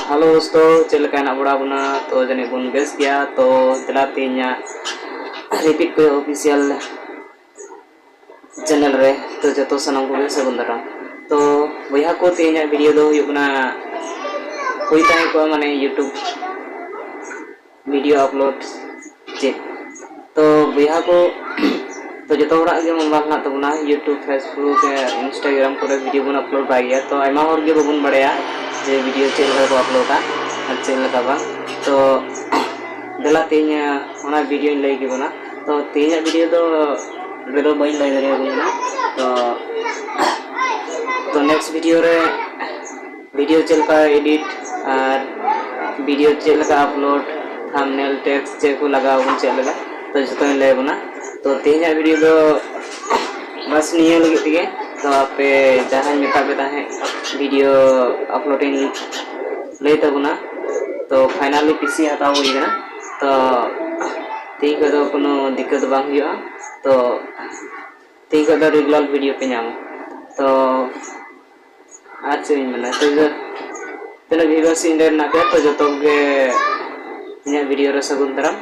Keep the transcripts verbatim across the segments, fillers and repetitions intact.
Hello ᱫᱳᱥᱛᱳ, ᱪᱮᱫ ᱞᱮᱠᱟ ᱦᱮᱱᱟᱜ ᱵᱟᱲᱟ ᱵᱚᱱᱟ? ᱛᱚ ᱡᱟᱹᱱᱤᱡ ᱵᱚᱱ ᱵᱮᱥ ᱜᱮᱭᱟ᱾ ᱛᱚ ᱫᱮᱞᱟ ᱛᱮᱦᱮᱧᱟᱜ ᱨᱤᱯᱤᱴ ᱠᱚᱭᱚᱜ ᱚᱯᱷᱤᱥᱤᱭᱟᱞ ᱪᱮᱱᱮᱞ ᱨᱮ ᱛᱚ ᱡᱚᱛᱚ ᱥᱟᱱᱟᱢ ᱠᱚᱜᱮ ᱥᱟᱹᱜᱩᱱ ᱫᱟᱨᱟᱢ᱾ ᱛᱚ ᱵᱚᱭᱦᱟ ᱠᱚ, ᱛᱮᱦᱮᱧᱟᱜ ᱵᱷᱤᱰᱤᱭᱳ ᱫᱚ ᱦᱩᱭᱩᱜ ᱠᱟᱱᱟ, ᱦᱩᱭ ᱛᱟᱦᱮᱸ ᱠᱚᱜᱼᱟ ᱢᱟᱱᱮ YouTube ᱵᱷᱤᱰᱤᱭᱳ ᱟᱯᱞᱳᱰ ᱪᱮᱫ᱾ ᱛᱚ ᱵᱚᱭᱦᱟ ᱠᱚ, ᱛᱚ ᱡᱚᱛᱚ ᱦᱚᱲᱟᱜ ᱜᱮ ᱢᱳᱵᱟᱭᱤᱞ ᱦᱮᱱᱟᱜ ᱛᱟᱵᱚᱱᱟ, YouTube, Facebook, Instagram ᱠᱚᱨᱮ ᱵᱷᱤᱰᱤᱭᱳ ᱵᱚᱱ ᱟᱯᱞᱳᱰ ᱵᱟᱲᱟᱭ ᱜᱮᱭᱟ᱾ ᱛᱚ ᱟᱭᱢᱟ ᱦᱚᱲ ᱜᱮ ᱵᱟᱵᱚᱱ ᱵᱟᱲᱟᱭᱟ ᱡᱮ ᱵᱷᱤᱰᱤᱭᱳ ᱪᱮᱫ ᱞᱮᱠᱟ ᱠᱚ ᱟᱯᱞᱳᱰᱟ ᱟᱨ ᱪᱮᱫ ᱞᱮᱠᱟ ᱵᱟᱝ᱾ ᱛᱚ ᱫᱮᱞᱟ ᱛᱮᱦᱮᱧ ᱚᱱᱟ ᱵᱷᱤᱰᱤᱭᱳᱧ ᱞᱟᱹᱭ ᱠᱮᱵᱚᱱᱟ᱾ ᱛᱚ ᱛᱮᱦᱮᱧᱟᱜ ᱵᱷᱤᱰᱤᱭᱳ ᱫᱚ ᱨᱮᱫᱚ ᱵᱟᱹᱧ ᱞᱟᱹᱭ ᱫᱟᱲᱮᱭᱟᱵᱚᱱ ᱠᱟᱱᱟ᱾ ᱛᱚ ᱛᱚ ᱱᱮᱠᱥᱴ ᱵᱷᱤᱰᱤᱭᱳ ᱨᱮ ᱵᱷᱤᱰᱤᱭᱳ ᱪᱮᱫ ᱞᱮᱠᱟ ᱮᱰᱤᱴ ᱟᱨ ᱵᱷᱤᱰᱤᱭᱳ ᱪᱮᱫ ᱞᱮᱠᱟ ᱟᱯᱞᱳᱰ, ᱛᱷᱟᱢᱵᱱᱮᱞ, ᱴᱮᱠᱥᱴ ᱪᱮᱫ ᱠᱚ ᱞᱟᱜᱟᱣ ᱟᱵᱚᱱ ᱪᱮᱫ ᱞᱮᱠᱟ, ᱛᱚ ᱡᱚᱛᱚᱧ ᱞᱟᱹᱭ ᱟᱵᱚᱱᱟ᱾ ᱛᱚ ᱛᱮᱦᱮᱧᱟᱜ ᱵᱷᱤᱰᱤᱭᱳ ᱫᱚ ᱵᱟᱥ ᱱᱤᱭᱟᱹ ᱞᱟᱹᱜᱤᱫ ᱛᱮᱜᱮ᱾ ᱛᱚ ᱟᱯᱮ ᱡᱟᱦᱟᱸᱧ ᱢᱮᱛᱟᱫ ᱯᱮ ᱛᱟᱦᱮᱸᱫ ᱵᱷᱤᱰᱤᱭᱳ ᱟᱯᱞᱳᱰ ᱤᱧ ᱞᱟᱹᱭ ᱛᱟᱵᱚᱱᱟ, ᱛᱚ ᱯᱷᱟᱭᱱᱟᱞᱤ ᱯᱤᱥᱤ ᱦᱟᱛᱟᱣ ᱦᱩᱭ ᱠᱟᱱᱟ᱾ ᱛᱚ ᱛᱮᱦᱮᱧ ᱠᱷᱚᱱ ᱫᱚ ᱠᱳᱱᱳ ᱫᱤᱠᱠᱟᱛ ᱫᱚ ᱵᱟᱝ ᱦᱩᱭᱩᱜᱼᱟ᱾ ᱛᱚ ᱛᱮᱦᱮᱧ ᱠᱷᱚᱱ ᱫᱚ ᱨᱮᱜᱩᱞᱟᱨ ᱵᱷᱤᱰᱤᱭᱳ ᱯᱮ ᱧᱟᱢᱟ᱾ ᱛᱚ ᱟᱨ ᱪᱮᱫ ᱤᱧ ᱢᱮᱱᱟ, ᱛᱚ ᱛᱤᱱᱟᱹᱜ ᱵᱷᱤᱭᱩᱣᱟᱨᱥ ᱤᱧ ᱨᱮ ᱢᱮᱱᱟᱜ ᱯᱮᱭᱟ, ᱛᱚ ᱡᱚᱛᱚ ᱜᱮ ᱤᱧᱟᱹᱜ ᱵᱷᱤᱰᱤᱭᱳ ᱨᱮ ᱥᱟᱹᱜᱩᱱ ᱫᱟᱨᱟᱢ᱾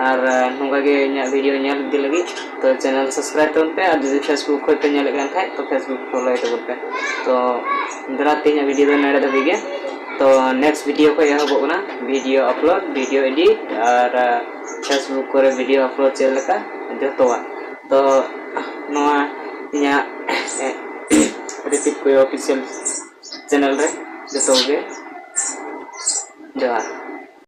ᱟᱨ ᱱᱚᱝᱠᱟ ᱜᱮ ᱤᱧᱟᱹᱜ ᱵᱷᱤᱰᱤᱭᱳ ᱧᱮᱞ ᱤᱫᱤ ᱞᱟᱹᱜᱤᱫ ᱛᱚ ᱪᱮᱱᱮᱞ ᱥᱟᱵᱥᱠᱨᱟᱭᱤᱵ ᱛᱟᱵᱚᱱ ᱯᱮ, ᱟᱨ ᱡᱩᱫᱤ Facebook ᱠᱷᱚᱱ ᱯᱮ ᱧᱮᱞᱮᱫ ᱠᱟᱱ ᱠᱷᱟᱡ ᱛᱚ Facebook ᱯᱷᱳᱞᱳᱭ ᱛᱟᱵᱚᱱ ᱯᱮ᱾ ᱛᱚ ᱫᱮᱞᱟ ᱛᱮᱦᱮᱧᱟᱜ ᱵᱷᱤᱰᱤᱭᱳ ᱫᱚ ᱱᱚᱰᱮ ᱫᱷᱟᱹᱵᱤᱡ ᱜᱮ᱾ ᱛᱚ ᱱᱮᱠᱥᱴ ᱵᱷᱤᱰᱤᱭᱳ ᱠᱷᱚᱱ ᱮᱦᱚᱵᱚᱜ ᱠᱟᱱᱟ ᱵᱷᱤᱰᱤᱭᱳ ᱟᱯᱞᱳᱰ, ᱵᱷᱤᱰᱤᱭᱳ ᱮᱰᱤᱴ ᱟᱨ Facebook ᱠᱚᱨᱮ ᱵᱷᱤᱰᱤᱭᱳ ᱟᱯᱞᱳᱰ ᱪᱮᱫ ᱞᱮᱠᱟ, ᱡᱚᱛᱚᱣᱟᱜ᱾ ᱛᱚ ᱱᱚᱣᱟ ᱤᱧᱟᱹᱜ ᱨᱤᱯᱤᱴ ᱠᱚᱭᱚᱜ ᱚᱯᱷᱤᱥᱤᱭᱟᱞ ᱪᱮᱱᱮᱞ ᱨᱮ ᱡᱚᱛᱚ ᱠᱚᱜᱮ ᱡᱚᱦᱟᱨ᱾